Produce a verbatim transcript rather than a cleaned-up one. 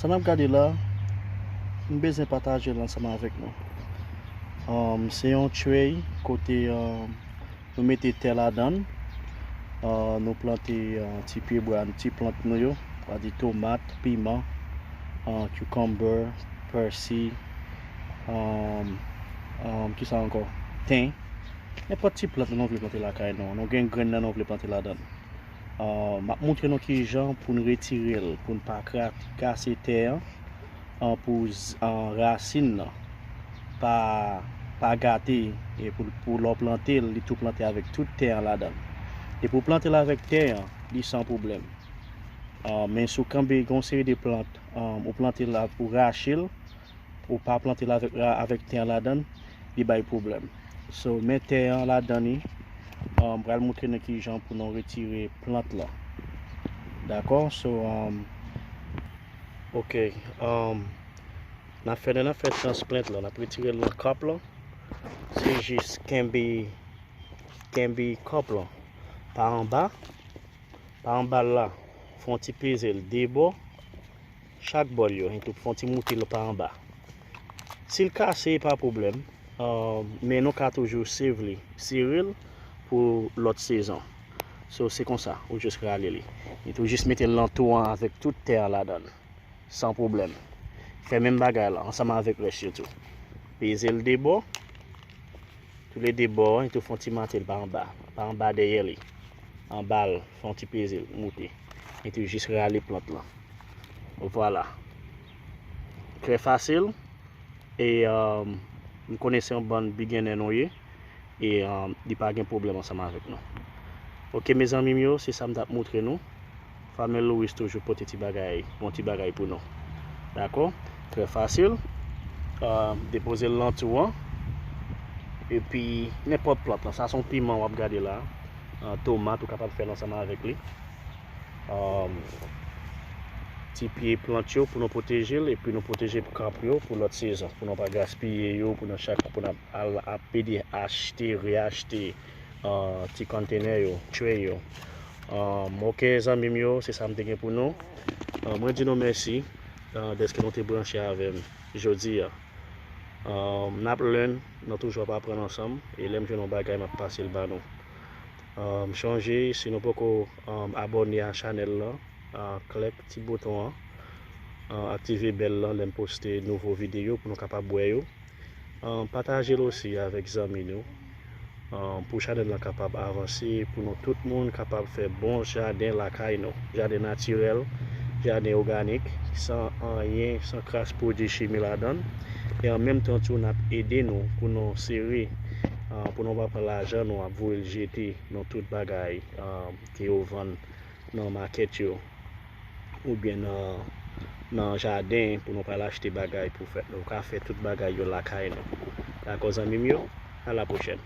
Sa n ap gade la, m bezwen pataje l ansanm avèk nou. Um, se yon tray kote, um, nou mete tè ladan l. Uh, nou plante, uh, ti pyebwa, ti plant nou yo, sètadi tomat, piman, uh, cucumber, pèsi, um, um, kisa ankò? Ten. Nenpòt ti plant nou vle plante lakay nou. Nou gen grenn nan nou vle plante ladan l. Uh, m ap montre nou kijan pou n retire l, pou n pa kra-, kase tè an, uh, pou z-, uh, rasin nan pa, pa gate, e pou, pou lè w plante l, li tou plante avèk tout tè an ladan l. Depi w plante l avèk tè an, li san pwoblèm. Uh, men si w kenbe yon seri de plant, um, ou plante l, ou rache l, ou pa plante l avèk, avèk tè an ladan l, li bay pwoblèm. So, men tè an ladan li, um, m pral montre nou kijan pou nou retire plant lan. Dakò? So, um, ok, um, n ap fè, n ap fè transplant lan, n ap retire l nan kap lan. Se jis kenbe, kenbe kap lan pa anba. Pa anba l la, fè yon ti peze l de bò, chak bò l yo, epi fè yon ti moute l pa anba. Si l kase, pa pwoblèm, uh, men nou ka toujou save li, sere l pou lòt sezon. So, se konsa, ou jis rale li. Epi ou jis mete l nan tou an avèk tout tè an ladan l, san pwoblèm. Fè menm bagay la, ansanm avèk rès yo tou. Peze l de bò, toulede bò, epi fè yon ti mate l pa anba, pa anba dèyè li. Anba l, fè yon ti peze l, moute. Epi jis rale plant lan. Vwala. Trè fasil. E, um, m konnen se yon bann beginner nou ye. E, um, li pa gen pwoblèm ansanm avèk nou. Ok, mezanmi m yo, se sa m t ap montre nou. Farmer Louis toujou pote ti bagay, bon ti bagay pou nou. Dakò? Trè fasil. Uh, depoze l nan tou an. Epi, nenpòt plant lan. Sa se yon piman w ap gade la. Uh, tomat, ou kapab fè l ansanm avèk li. Um, ti pye plant yo pou nou pwoteje l, epi nou pwoteje kap yo pou lòt sezon, pou nou pa gaspiye yo, pou nou chak, pou nou al ap pede achte, reachte, uh, ti konntenè yo, tray yo. Um, ok, zanmi m yo, se sa m te gen pou nou. Uh, mwen di nou mèsi, uh, dèske nou te branche avè m jodi a. Um, n ap learn, nou toujou ap aprann ansanm, e lè m jwenn yon bagay, m ap pase l ba nou. Um, chonje, si nou poko, um, abòne a chanèl lan, uh, klèk ti bouton an, uh, aktive bèl lan lè m poste nouvo videyo pou nou kapab wè yo. Um, pataje l osi avèk zanmi nou, um, pou chanèl lan kapab avanse, pou nou tout moun kapab fè bon jaden lakay nou, jaden natirèl, jaden òganik, san anyen, san kras pwodui chimi ladan l. E an menm tan tou, n ap ede nou pou nou sere, uh, pou nou pa pran lajan nou ap voye l jete nan tout bagay, um, ke yo vann nan makèt yo, oubyen nan, nan jaden pou nou pa al achte bagay pou fè. Nou ka fè tout bagay yo lakay nou. Dakò, zanmi m yo? A la pwochèn.